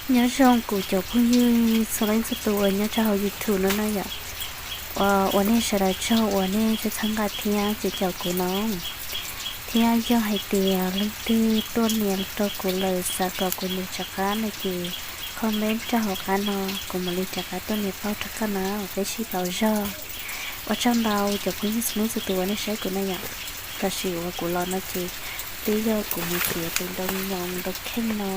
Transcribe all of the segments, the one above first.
Nyob zoo kuv cov phooj ywg txhua leej txhua tus uas nyob rau hauv YouTube no na yom. Ua, ua nej sawv daws tsaug uas nej txhawb nqa thiab caum kuv no, thiab yog hais tias leej twg tuaj nias rau kuv lawm xav kom kuv nias rov qab no ces comment rau hauv qab no, kuv mam li rov qab tuaj nias pauj rau koj na, peb sib pauj zog. Ua tsaug ntau cov phooj ywg txhua leej txhua tus uas nej saib kuv na yom. Tam sim uas kuv los no ces twb yog kuv mus txiav tus ntoo nyoos ntoo kheej no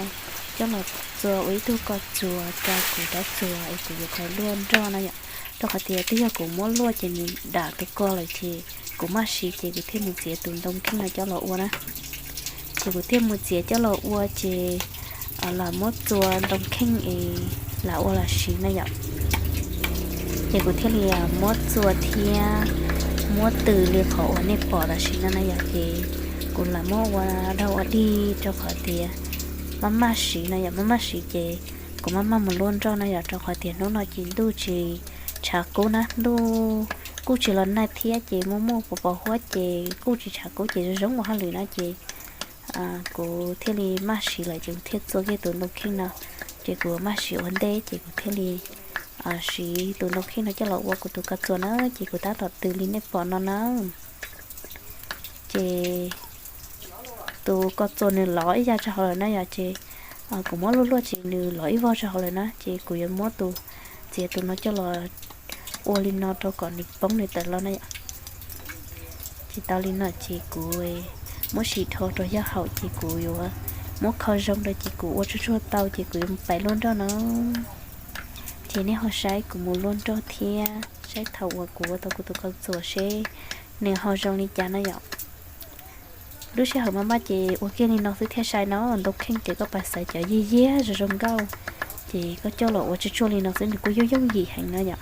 coj los txua ua ib tug ko txuas rau kuv rab txuas es kuv yuav tau luaj nroj na yom. Rau qhov tias twb yog kuv muab luaj ces nws dam tus ko lawm ces kuv maj siv ces kuv thiaj mus txiav tus ntoo kheej no coj los ua na. Ces kuv thiaj mus txiav coj los ua ces lam muab txua ntoo kheej es lam ua los siv na yom. Ces kuv thiaj li muab txua thiab muab tws li qhov uas nej pom tam sim no na yom. Ces kuv lam muab ua dog ua dig rau qhov tias maj maj siv no yom, maj maj siv ces kuv maj maj mus luaj nroj na yom, rau qhov tias hnub no ces ntuj tsis tshav kub na, ntuj kuj tsis los nag thiab ces muaj muaj pos pos huab ces kuj tsis tshav kub ces zoo zoo ua hauj lwm na ces kuv thiaj li maj siv lawm ces kuv thiaj txua kiag tus ntoo kheej no. Ces kuv maj siv ua ntej ces kuv thiaj li siv tus ntoo kheej no coj los ua kuv tus ko txuas na, ces kuv tab tom tws li nej pom no na. Ces tus ko txuas nws lov ib yav rau hauv lawm na yom, ces kuv muab luaj luaj ces nws lov ib vog rau hauv lawm na, ces kuv yuav muab tus, txiav tus no coj los ua li no rau kom nws poob nws tawm los na yom. Ces tau li no ces kuv muab sim dhau rau yav hauv ces kuv yuav muab kho zoo rau ces kuv ua tsuag tsuag tau ces kuv yuav mus pais luaj nroj no. Ces nej ho saib kuv mus luaj nroj thiab saib thaum uas kuv ua tau kuv tus ko txuas seb nws ho zoo li cas na yom. Lub sij hawm maj maj ces ua kiag li no xwb thiaj sai no, ntoo kheej ces koj pais xaiv cov yiag yiag zoo zoo nkauj, ces koj coj los ua tsuag tsuag li no xwb nws kuj yooj yooj yim heev no yom.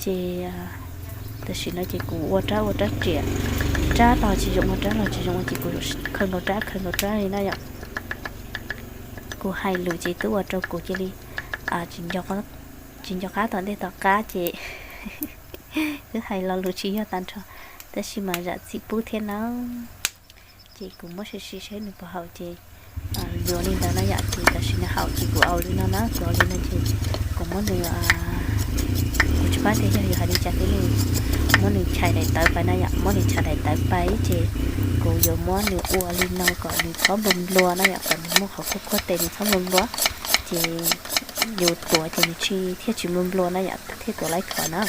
Ces tam sim no ces kuv ua rab ua rab riam, rab los tsis zoo ua, rab los tsis zoo ua ces kuv khaws nkaus rab khaws nkaus rab li na yom. Kuv hais lus ces twb ua rau kuv cia li tsis nco qab tom ntej tom qab ces wb hais lo lus tsis yog tag nrho, tab sis mas zam txim pub thiab na. Ces kuv muab sim sim seb nws puas haum ces yuav li ntawd na yom. Ces tam sim nws haum ces kuv ua li no na, kuv ua li no ces kuv muab nws, kuv tsis paub tias yog yuav hais li cas thiab li, muab nws chais daim tawv pais na yom, muab nws chais daim tawv pais ces kuv yuav muab nws ua li no kom nws txhob nplua nplua na yom, kom nws muaj qhov khuab khuab tes nws txhob nplua nplua, ces yus tuav ces nws tsis, thiaj tsis nplua nplua na yom, thiaj tuav laib thuam na.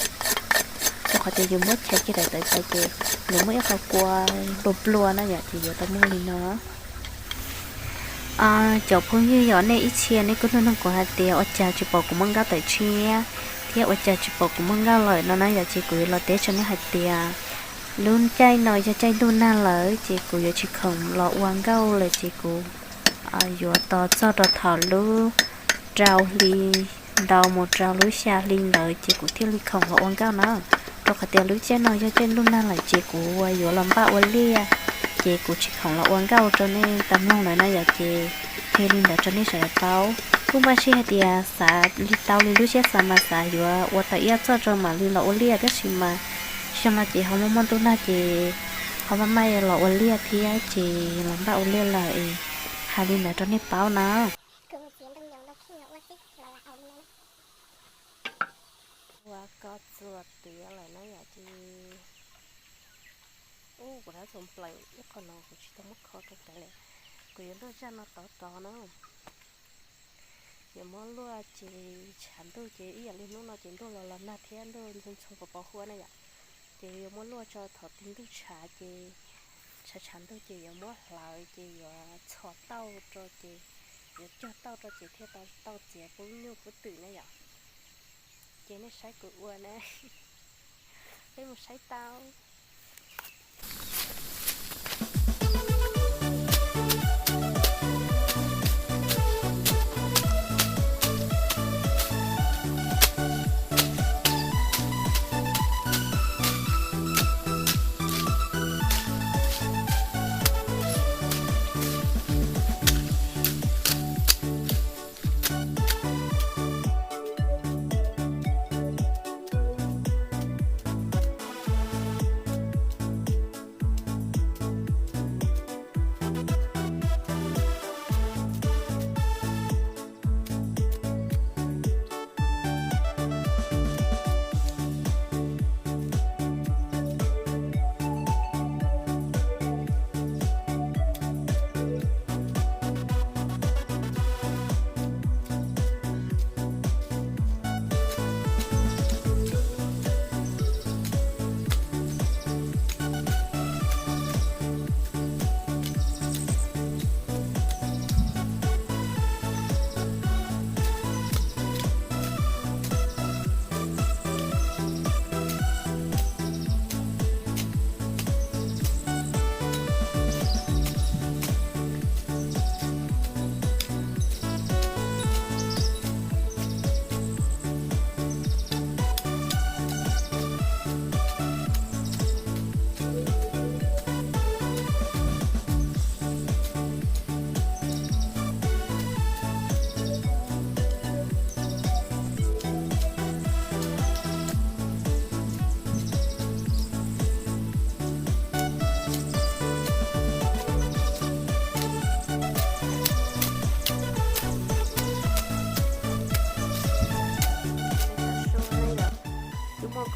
Rau qhov tias yus muab chais kiag daim tawv pais ces nws muaj ib qho kua nplua nplua na yom, ces yuav tau muaj li no. Cov phooj ywg, yog nej ib txhia nej kuj nug nug kuv hais tias ua cas tsis pom kuv muaj nkauj tawm tshiab thiab ua cas tsis pom kuv muaj nkauj lawm no na yom, ces kuv yuav los teb rau nej hais tias lub caij no yog caij ntuj nag lawm ces kuv yuav tsis khoom los ua nkauj lawm ces kuv yuav tos txog rau thaum lub rau hli ntau mus rau lub xya hli ntawd ces kuv thiaj li khoom los ua nkauj na. Rau qhov tias lub caij no yog caij ntuj nag lawm ces kuv yuav los npaj ua liaj, ces kuv tsis khoom los ua nkauj rau nej tau mloog lawm na yom, ces qhia li ntawd rau nej sawv daws paub. Kuj npaj siab hais tias xav li tau li lub siab xav mas xav yuav ua tau ib txoj rau mam li los ua liaj, tab sis mas xyoo no ces ho muaj muaj ntuj nag ces ho maj maj los ua liaj thiab ces los npaj ua liaj lawm es hais li ntawd rau nej paub na. Ua ko txuas tiav lawm na yom, ces ub, kuv rab txuas npleem ib qho no kuv tsis tau muab kho rau ntawd li. Kuv yuav luaj zaj no tod rov na. Yuav muab luaj ces tshav ntuj ces ib yam li hnub no ces ntuj los los nag thiab ntuj ntxhoo ntxhoo pos pos huab na yom. Ces yuav muab luaj tso, thaum twg ntuj tshav ces tshav tshav ntuj ces yuav muab hlawv ces yuav txhos tauj rau ces yuav cog tauj rau ces thiaj tau txiav kub nyuj kub twm na yom. Ces nej saib kuv ua na, peb mus saib tau.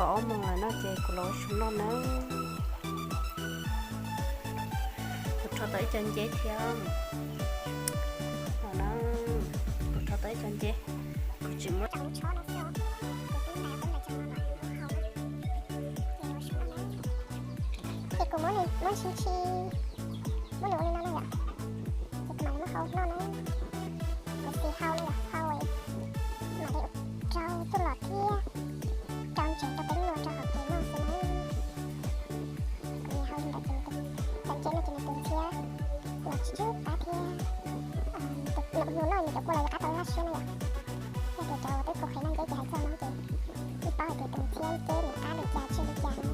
Tau ob moos lawm no ces kuv los ua su noj nawb. Kuv rho tau ib co nceb thiab. Los na, kuv rho tau ib co nceb. Kuv tsis muab. Ces kuv muab, muab ntshis ntshis, muab nws ua li no na yom. Ces kuv mam li muab hau noj na. Kuv tsis hau li yom, hau mam li ua rau tuj lom thiab rau ntses rau peb noj rau hauv kev noj xwb na. Kuv hau li ntawd ces, cov nceb no ces nws tus ntxhiab los tsis tshwj qab thiab. Nws noj nws cov kua los yuav qab tau laj siab na yom. Yog tias cov uas twb kua qhev noj nceb ces hais txog no ces yeej paub hais tias tus ntxhiab nceb nws qab li cas tshiab li cas no yom.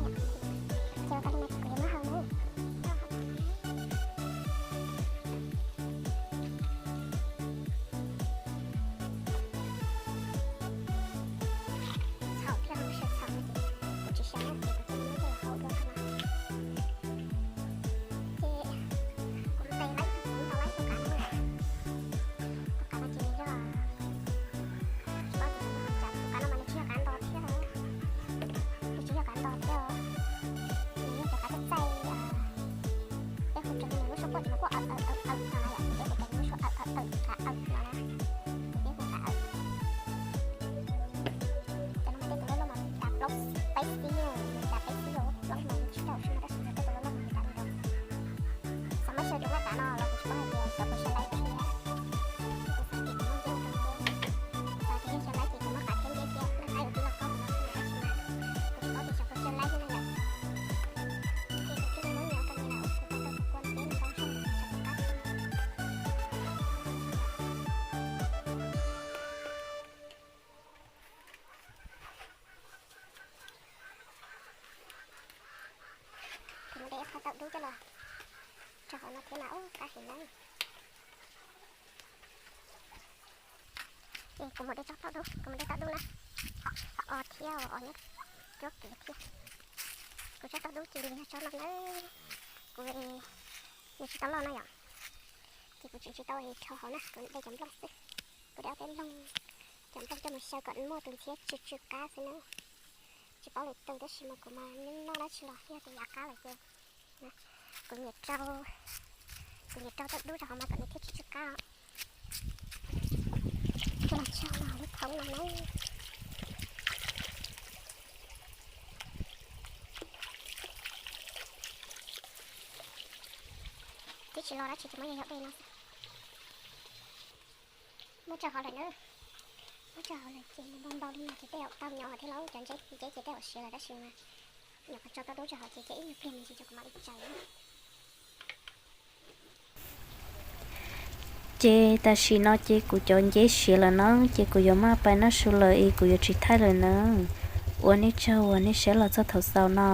Ces ua tau li no ces kuv yuav muab hau na. Txhaum thiab, lub sij hawm txhaum no ces kuv tsis xyaw na ces kuv thiaj li muab coj los hau dua no. Ces kuv mus tes laib, kuv mus tes laib tus kav no na. Tus kav no ces nws yog, tsis paub tias xyov muab hau cas, tus kav no mas nws tsis yog kav nto thiab os. Nws tsis yog kav nto thiab os. Nws yog cov kav txaij txaij, peb hu rau nws lub suab Phuj ces nws kuj awm awm awm awm no na yom, ces peb hu rau nws lub suab awm awm awm, kav awm no na. Ces peb hu kav awm. Cov no mas tej tus loj loj mas tas plaub peb xib, tas peb xib los plaub mas tsis tau siab no tab sis yog tej tus loj loj mas tas li ntawd. Xav muab xyaw cov laj kav no los kuv tsis paub hais tias xyov puas xyaw laib thiab. Kuv xav tias kuv muab nceb ua rau nceb, xav tias yog xyaw laib ces kuv muab kav thiab nceb thiab, laj kav yuav tib loj kaub no tab sis mas kuv tsis paub tias xyov puas xyaw laib thiab no yom. Ces kuv thiaj li muab nceb ua rau nceb na, kuv tau tau tus kua nceb no tau zoo xyaw qab. Kuv mus de ib qho taub dub coj los rau hauv no thiab mas ub qab heev na. Ces kuv mus de tsob taub dub, kuv mus de taub dub na. O thiab os, nyob cuab kev thiab. Kuv tsob taub dub ces nws yog tsob no na. Kuv, nws tsis tau loj no yom. Ces kuv tseem tsis tau rho hauv na, kuv de cov nplooj xwb. Kuv de ob peb nplooj, cov nplooj coj mus xyaw kom muaj tus ntxhiab tsw tsw qab xwb na. Tsis paub lwm tus tab sis mas kuv mas noj dab tsi los yog tias yav qab lawm ces kuv nyiam rau, kuv nyiam rau taub dub rau hauv mas kom nws thiaj tsw tsw qab. Coj los tso hauv lub thoob no na. Twb tsis los dab tsi ces muab yog yog de no xwb. Muab tso hauv lawm na. Muab tso hauv lawm ces nws npau npau li no ces tej zaum tau nyo thiab lauj, cov nceb nceb ces tej zaum siav lawm tab sis mas nyuam qhuav tso taub dub tso hauv ces ces ib nyuag pliag me ntsis ces kuv mam li tsaws na. Ces tam sim no ces kuv cov nceb siav lawm na ces kuv yuav maj pais noj su lawm es kuv yuav tsis thaij lawm na. Ua nej tsaug uas nej saib los txog thaum xaus no.